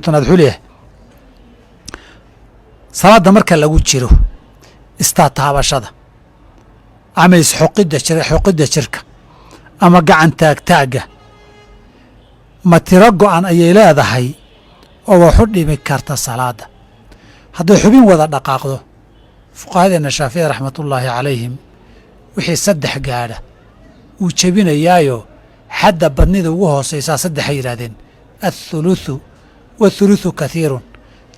Tanaad wuxuu leeyahay, salaadda marka lagu jiro istaataabashada ama isxoqidda jir, xoqidda jirka ama gacan taagtaagga, ma tiro go'an ayay leedahay oo wax u dhimi karta salaadda hadday xubin wada dhaqaaqdo? Fuqahadeenna Shaaficida raxmatullaahi calayhim, wixii saddex gaadha wuu jebinayaayo, xadda badnida ugu hoosaysaa saddexay yidhahdeen, athuluthu wathuluthu kathiirun.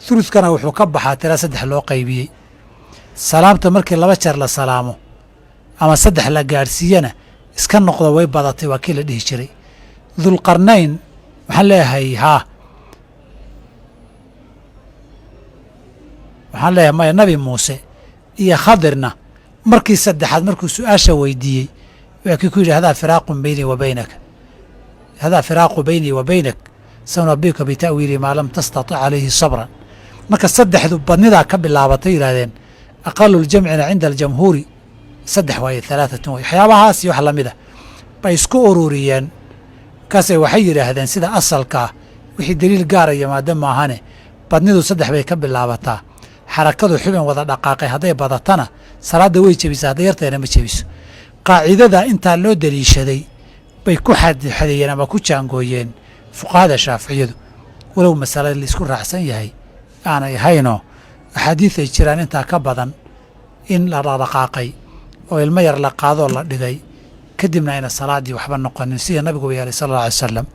Thuluthkana wuxuu ka baxaa tira saddex loo qaybiyey. Salaamta markii laba jeer la salaamo ama saddex la gaadhsiiyana, iska noqdo, way badatay, waa kii la dhihi jiray Dulqarnayn. Waxaan leeyahay haa, waxaan leeyahay maya. Nabi Muuse iyo Khadirna markii saddexaad markuu su-aasha weydiiyey, waa kii ku yidhi: hadaa firaaqun beynii wa baynaka, hadaa firaaqu beynii wa baynak, saunabika bita'wiili maa lam tastatic calayhi sabran. Marka saddexdu badnidaa ka bilaabatay yidhahdeen. Aqaluljamcina cinda aljamhuuri saddex waaye, halaatatun way. Waxyaabahaas iyo wax lamid a bay isku ururiyeen. Markaasay waxay yidhaahdeen, sida asalkaa wixii daliil gaara yimaado maahane, badnidu saddex bay ka bilaabataa. Xarakadu xubin wada dhaqaaqay hadday badatana salaadda way jebisaa, hadday yartayna ma jebiso. Qaacidada intaa loo daliishaday bay ku xadeeyeen ama ku jaangooyeen fuqahada Shaaficiyadu, walow masale laisku raacsan yahay aanay ahaynoo axaadiid ay jiraan intaa ka badan in la dhaqdhaqaaqay oo ilmo yar la qaadoo la dhigay, kadibna ayna salaaddii waxba noqonin, sida nabiguba yeelay sala alla alay salam.